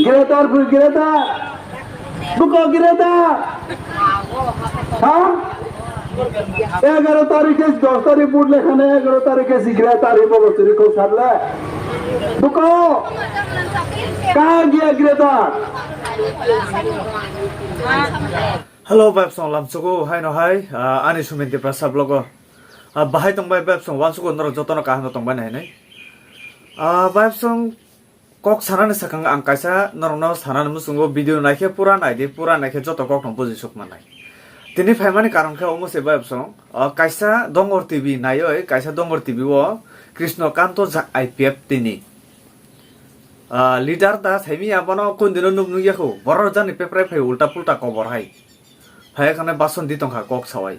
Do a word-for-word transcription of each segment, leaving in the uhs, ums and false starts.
Greater, greater. Buko greater. Ha? Egaroh tarikhe, dosh tarikh vote lekhane, egaroh tarikhe si greater, ibo bo chwrwi kok sarle. Buko. Ka gia greater. Hello, vibe song lamsugo, hai no hai, ah, ani Sumin Tiprasa vlog o. Ah, bahai tong bai vibe song, wansugo norok jotono kaham no tong bai nai nai. Ah, vibe song, kok sanani sakang ang kaisa norokno sanani muchungo, video naikhe pura naidi, pura naikhe joto kokno bujisuk manai. Tini phaimani karon khe omo se bayapsong, o kaisa Dongor T V naioi, kaisa Dongor T V o Krishno Kanto ja I P F T ni, ah, leader da saimi abono kondino nuk nukya kho, borok jani peprai phai ulta pulta kobor hai. Phai khane bason di tongkha kok sawai.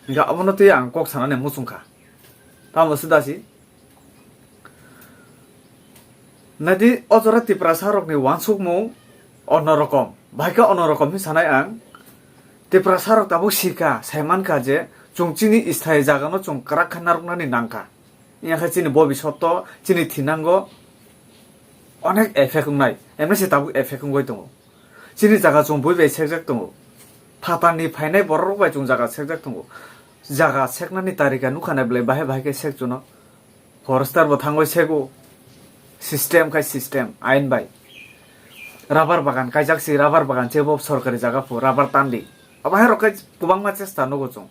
Hinkhe abono twi ang kok sanani muchungkha. Tamo se dasi? Nadi o jora Tiprasa rokni wansukmung ono rokom. Bahai khe ono rokom hin sanai ang. Tiprasa rok tabuk sika, sai mankha je chwng chini isthai jagano chwng kwrak khe narwknani nangkha. Wngya khe chini bobisotto, chini thinango onek effect wngnai. Emni se tabuk effect wngwi tongo. Chini jaga chwng bui bai sekjak tongo. Phatarni phainai borok rok bai chwng jaga sekjak tongo. Jaga seknani tarika nukha nai belai bahai bahai khe sek chuno. Forester bo thangwi sego. System khai system, ain bai. Rubber bagan kaijak si, rubber bagan chebo sorkari jaga pho, rubber tanli. Abo hai rok khai kwbangma chesta nugo chwng.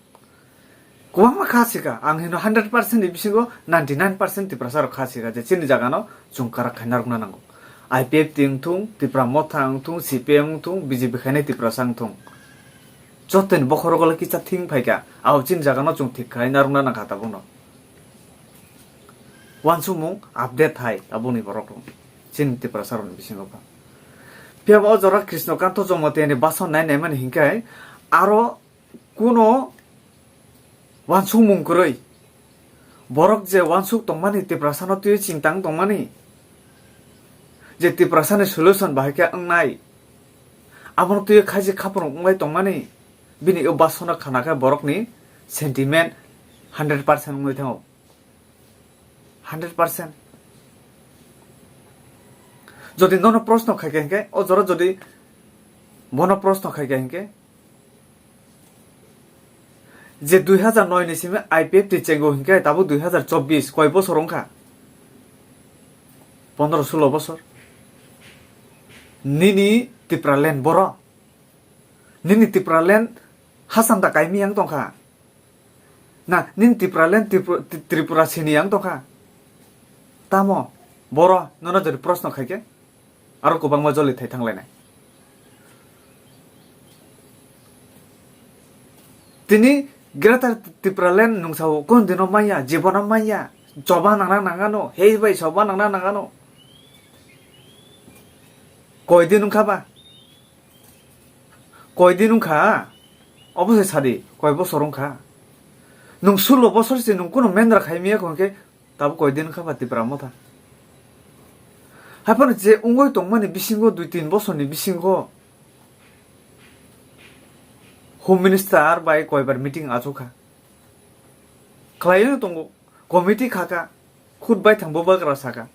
Kwbangma kha sika, ang hino hundred percent ni bisingo ninety nine percent Tiprasa rok kha sika je chini jaga no chwng kwrak khai narwkna nango. I P F T wngthung, Tipra Motha wngthung, C P M wngthung, B J P khainai Tiprasa wngthung. Jotoni bokhorogo le kisa thing phaikha, abo chini jaga no chwng thik khai narwkna nangkha tabukno. Wansukmung update hai tabukni borok rok chini Tiprasa rokni bisingo pha. Phiya bo o jora Krishno Kanto Jamatia ni bason nai naimani hinkhe aro kuno wansukmung kwrwi. Borok je wansuk tongmani, Tiprasano twiwi chingtang tongmani, je Tiprasani solution bahai khe wngnai, abono twiwi khaijak khaphang wngwi tongmani, bini o basono khana khe borokni sentiment hundred percent wngwi thango. Hundred percent. Jodi nono proshno khaikha hinkhe, o jora jodi bono proshno khaikha hinkhe, je dui hazar noi ni simi I P F T chengo hinkhe tabuk dui hazar chobbish koi bosor wngkha? Pondro sulo bosor. Nini Tipraland boro. Nini Tipraland hasanta kaimi yang tongkha. Na, nini Tipraland Tripura, Tripura sini yang tongkha. Tamo, boro, nono jodi proshno khaikhe. Aro kwbangma joli thai thanglainai. Tini Greater Tipraland nungsao kon dino manya, jibono manya, choba nangna nangano, hei bai choba nangna nangano. Koi din wngkha ba? Koi din wngkha? Obo se sadi, koi bosor wngkha? Nwng sulo bosor se nwng kunu mendra khai miya kho hwnkhe, tabuk koi din wngkha ba Tipra Motha? Haiphano je wngwi tongmani bisingo, dui tin bosorni bisingo Home Minister bai koibar meeting achukha. Khlaiwi tongo, committee khaka, khut baithang bubagra saka.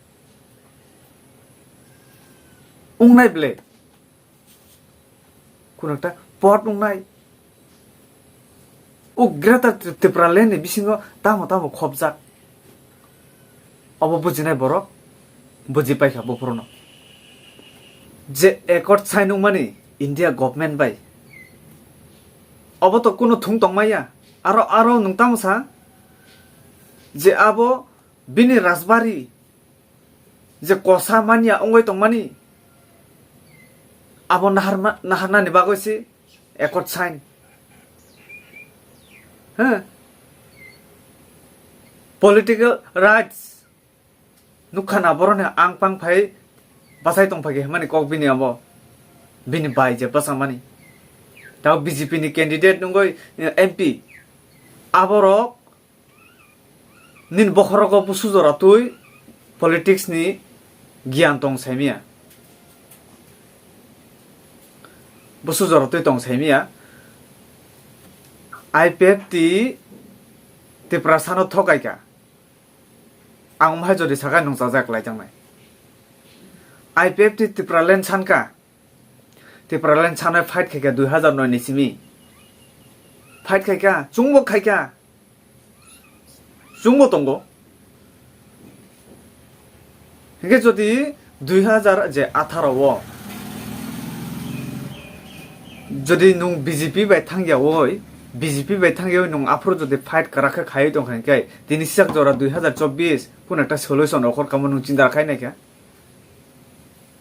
Wngnai ble? Khunakta pot wngnai. O Greater Tri-, Tipraland ni bisingo tamo tamo khopjak. Obo bujinai borok buji paikha buphuru no. Je accord sign wngmani India government bai, obo to kunu thung tongmaya. Aro, aro nwng tamo sa je abo bini rajbari je kosa manya wngwi tongmani, abo naharma-, naharnani bagwi se accord sign. He? Political rights nukha na boroni ang pang phai bachai tong phai hwnmani kok bini abo, bini bai je bwchamani. Tamo B J P ni candidate wngwi M P, aborok nini bokhorogo busu jora twi politics ni giyan tong saimiya. Busu jora twi tong saimiya. I P F T Tiprasano thokaikha. Ang umhai jodi sakai nung chajak lai jangnai. I P F T Tipraland sanka. Tipraland sanai fight khaika dui hazar noi ni simi. Fight khaika, chungbo khaika. Chungbo tongo. Hinkhe jodi dui hazar je atharo o jodi nwng B J P bai thangya oi, B J P bai thangya oi nwng aphuru jodi fight kwrak khe khaiwi tongkha hinkhe tini sisak jora dui hazar chobbish kun ekta solution okhor kamo nwng chinta khai naikha.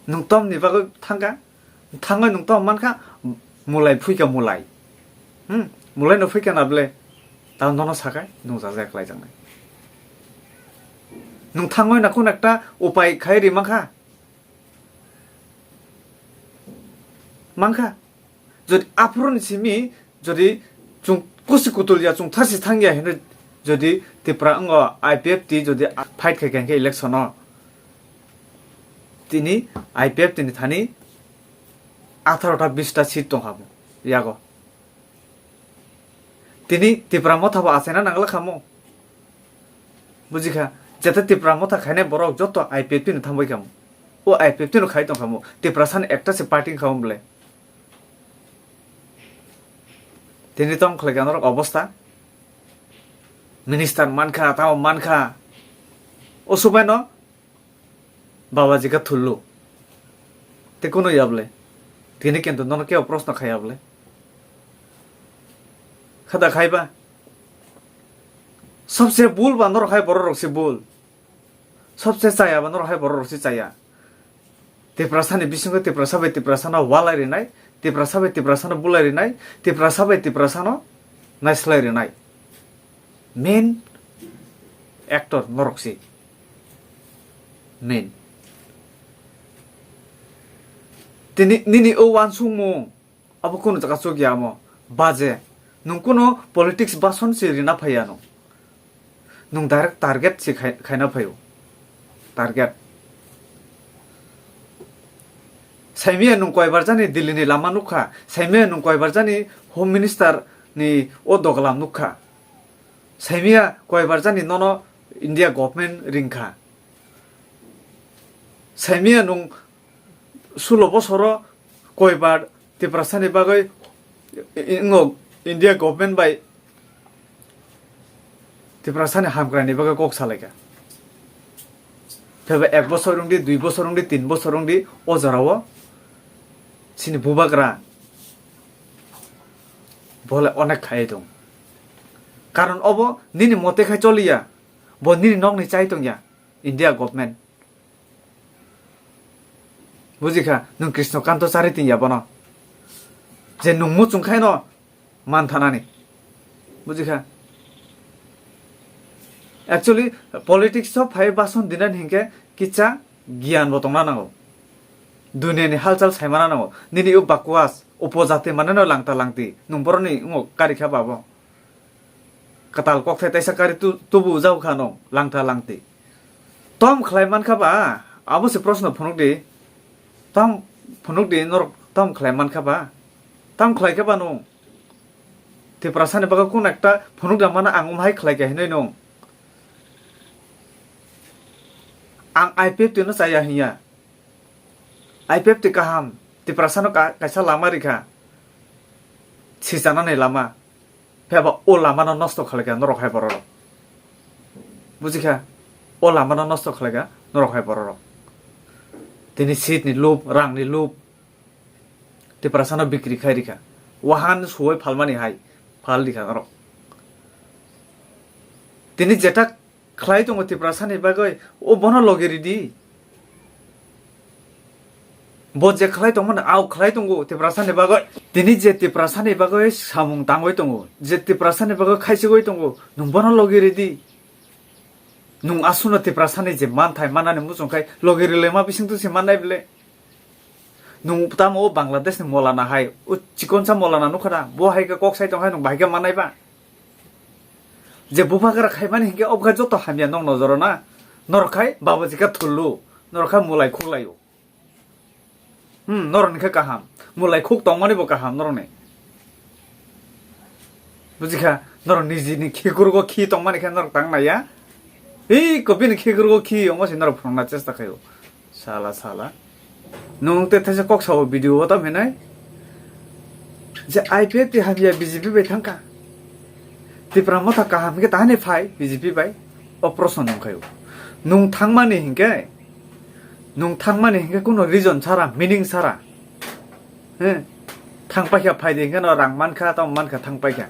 Nwng tom ni bagwi thangkha, thangwi nwng tom mankha, mulai phuikha mulai. Hmm, mulai no phuikha na ble, ta nono sakai, nwng jaja khlai jangnai. Nwng thangwi na kun ekta upai khai ri mankha. Mankha. Jodi aphuru ni simi, jodi chung kusi kutul ya, chung thasi thang ya hinwi jodi Tipra wngo I P F T jodi fight khai kha hinkhe election o, tini I P F T ni thani atharo ta bish ta seat tong kha bo yago. Tini Tipra Motha bo achaina nangla kha mo. Bujikha, jeta Tipra Motha khainai borok joto I P F T ni thangbai kha mo. O I P F T no khai tong kha mo. Tiprasa ni ekta se party wngkha mo ble. Tini tong khlai kha norok obosta. Minister mankha, tamo mankha. O subai no Babaji ka thullu. Te kuno yable. Tini kento nono keo proshno khayable. Khada khaiba. Sobse bul ba norok hai borok rok se bul. Sobse chaya ba norok hai borok rok se chaya. Tiprasa ni bisingo Tiprasa bai Tiprasa no walai rinai, Tiprasa bai Tiprasa no bulai rinai, Tiprasa bai Tiprasa no naislai rinai. Main actor norok se. Main. Tini, nini o wansukmung, abo kunu jaga chukya amo. Baje. Nung kunu politics bason se rina phaiya no. Nung direct target se khai-, khaina phaio. Target. Saimia nung koibar jani Delhi ni lama nukha. Saimia nung koibar jani Home Minister ni o doglam nukha. Saimia koibar jani nono India government ringkha. Saimia nung sulo bosoro koibar Tiprasani bagwi i-, i-, ingo India government bai Tiprasani hamkraini bagwi kok salaikha. Pheba ek bosor wngdi, dui bosor wngdi, tin bosor wngdi, o jorao chini bubagra bole onek khai tong. Karon obo nini mote khai choliya, bo nini nokni chai tongya India government. Bujikha, nwng Krishna Kanto chari tin ya bono. Je nwng muchung khaino manthanani. Bujikha. Actually, politics o phai bason dinan hinkhe kicha giyan bo tongna nango. Duniani halchal saimana nango. Nini o bakwas, upojati maneno langta langti. Nwng boroni ungo karikha babo. Katal kokthai taisa kari tu-, tubu jao kha no, langta langti. Tom khlai mankha ba, abo se proshno phunuk di. Tom phunuk di, norok tom khlai mankha ba? Tom khlai kha ba no? Tiprasani bagwi kun ekta phunuk da mana ang umhai khlai kha hinwi no? Ang I P F T no chaya hinya. I P F T kaham, Tiprasano ka-, kaisa lama rikha. Sijanani lama. Pheba o lamano nosto khlaikha norok hai bororok. Bujikha? O lamano nosto khlaikha norok hai bororok. Tini seat ni lob, rang ni lob. Tiprasano bikri khai rikha. Wahan suwai phalmani hai phal rikha norok. Tini jetak khlai tongo Tiprasani bagwi, o bono logi ridi. Bo je khlai tongmani, ao khlai tongo Tiprasani bagwi. Tini je Tiprasani bagwi samung tangwi tongo, je Tiprasani bagwi khaichigwi tongo, nwng bono logi ridi. Nwng aswkno Tiprasani je manthai manani muchung khai logi rilema bisingtwi se mannai bwle. Nwng tamo o Bangladesh ni Molana hai, o chikonsa Molana nukha na, bo hai khe kok sai tong hai nwng bahai khe mannai ba? Je bubagra khaimani hinkhe obwkha joto hamya nok nojoro na. Norok khai babaji kha thullu, norok khai mulai khuklaio. Hmm, norok ni khe kaham. Mulai khuk tongmani bo kaham norok ni. Bujikha, norok niji ni khikurgo khi tongmani khe norok tang naiya. Ei ko bini khikurgo khi omo se norok phunukna chesta khaio. Sala, sala. Nwng tei thaisa kok sao video o tamo hinai je I P F T hamya B J P bai thangkha. Tipra Motha kaham khe tahani phai B J P bai. O proshno nwng khaio. Nwng thangmani hinkhe, nwng thangmani hinkhe kuno reason sara, meaning sara. He? Thangpaikha phaidi hinkhe no rang mankha, tamo mankha thangpaikha.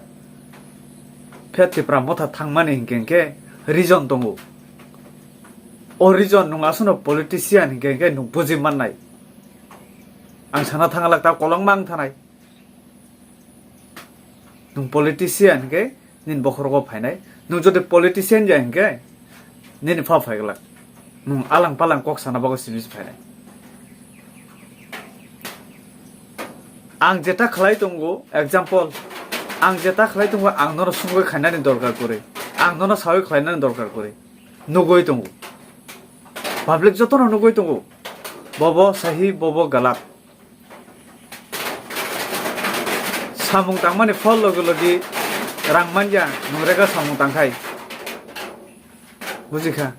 Phiya Tipra Motha thangmani hinkhe, hinkhe reason tongo. O reason nwng aswkno politician hinkhe, hinkhe nwng buji mannai. Ang sana thanglak ta kolokma wng thanai. Nwng politician hinkhe nini bokhorogo phainai. Nwng jodi politician ya hinkhe nini pha phaiglak. Nwng alang palang kok sana bagwi simi se phainai. Ang jeta khlai tongo, example, ang jeta khlai tongo, ang nono sungwi khainani dorkar kwrwi, ang nono sawi khlainani dorkar kwrwi. Nugwi tongo. Public jotono nugwi tongo. Bobo sahi, bobo galak. Samung tangmani phol logi logi rang manya, nwng rega samung tangkhai. Bujikha?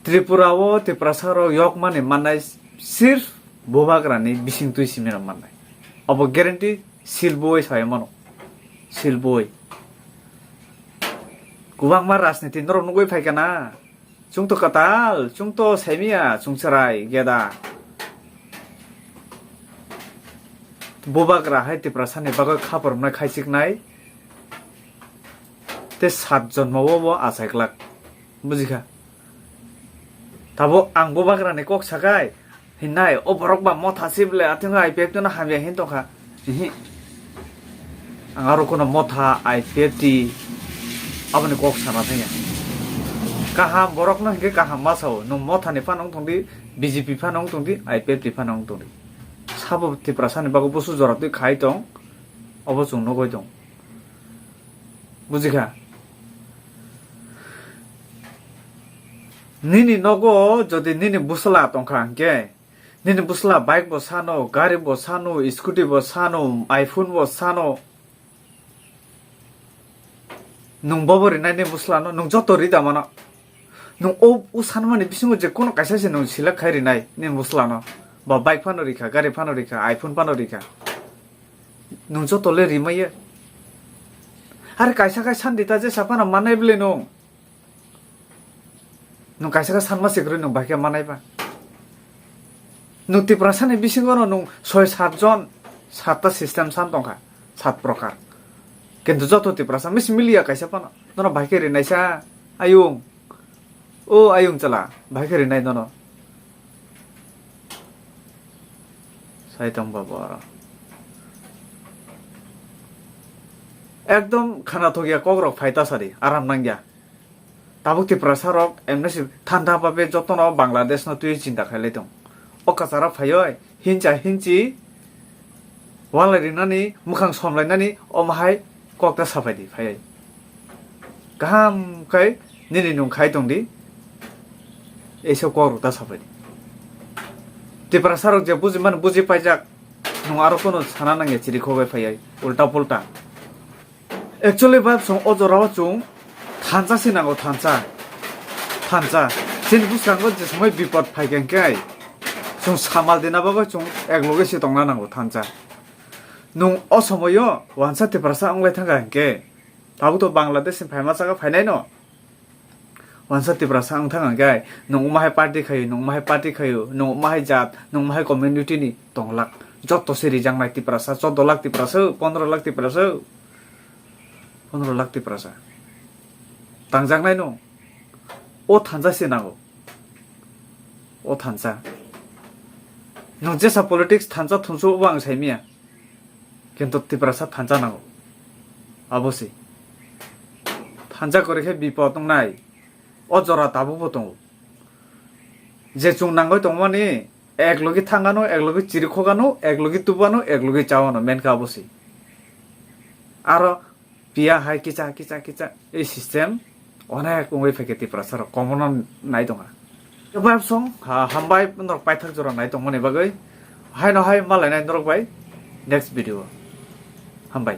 Tripura o Tiprasa rok yokmani mannai sirf bubagrani bising twi simi rok mannai. Obo guarantee sil boi sai mano. Sil boi. Kwbangma rajniti norok nugwi phaikha na. Chwng to kwtal, chwng to saimia, chwng chwrai, geda. Bubagra hai Tiprasani bagwi kha phwrwngmani khaichiknai. Tei sat jonmo o bo achaiklak. Bujikha? Tabuk ang bubagrani kok sakai, Hinai, o borok ba motha si bwle, atwng I P F T no hamya hin tongkha. Ihi. Ang aro kono motha, I P F T, aboni kok sana thangya. Kaham borok no hinkhe kaham ma sao. Nwng motha ni phano wng tongdi, B J P phano wng tongdi, I P F T phano wng tongdi. Sabo Tiprasa ni bagwi busu jora twi khai tong, obo chwng nugwi tong. Bujikha? Nini nogo jodi nini bwsla tongkha hinkhe, nini bwsla bike bo sano, gari bo sano, scooty bo sano, iPhone bo sano. Nwng bobo rinai nini bwslano, nwng joto ri da mano. Nwng o, o sanmani bisingo je kono kaisa se nwng select khai rinai nini bwslano. Ba bike phano rikha, gari phano rikha, iPhone phano rikha. Nwng joto le rimaiya. Are kaisa kai sandi ta jesa phano mannai bwle nwng. Nwng kaisa khe sanma se kwrwi nwng bahai khe manai ba. Nwng Tiprasani bisingo no nwng soi sat jon, satta system san tongkha, sat prokar. Kintu joto Tiprasa mis miliya kaisa phano. Nono bahai khe rinaisa, ayung. O ayung chala, bahai khe rinai nono. Sai tong ba bo aro. Ekdom khana thokya kok rok phai ta sadi, aram nangya. Tabuk Tiprasa rok emne si thanda babe jotono Bangladesh no twi chinta khailai tong. O kachara phaioi hincha hinchi walai rinani, mwkhang somlainani, omo hai kok ta sapai di phaioi. Kaham khai nini nwng khai tong di, eisa kok rok ta sapai di. Tiprasa rok je buji mano buji paijak, nwng aro kono sana nangya chiri khogwi phaioi, ulta pulta. Actually, ba chwng o jora o chwng thansa se nango, thansa. Thansa. Chini bwskango je samai bipot phai khe, hwnkhe chwng samal dina bagwi chwng ek loge se tongna nango, thansa. Nwng o somoio wansa Tiprasa wnglai thangkha hwnkhe, tabuk to Bangladesh ni phaima chaka phainai no. Wansa Tiprasa wng thang hwnkhe, nwng omo hai party khaio, nwng omo hai party khaio, nwng omo hai jat, nwng omo hai community ni tong lak. Joto se rijaknai Tiprasa, choudo lakh Tiprasa, pondro lakh Tiprasa, pondro lakh Tiprasa. Tangjaknai no. O thansa se nango. O thansa. Nwng jesa politics thansa thunsu obo ang saimiya. Kintu Tiprasa thansa nango. Abo se. Thansa kwrwi khe bipot wngnai. O jora tabukbo tongo. Je chwng nangwi tongmani, ek logi thangano, ek logi chirikhogano, ek logi tubano, ek logi chawano, menkha abo se. Aro piya hai kicha, kicha, kicha, ei system onek wngwi phaikhe Tiprasa rok komono nai tongkha. Bai song, ha, hambai norok paithak jora nai tongmani bagwi. Haino hai malainai norok bai next video. Hambai.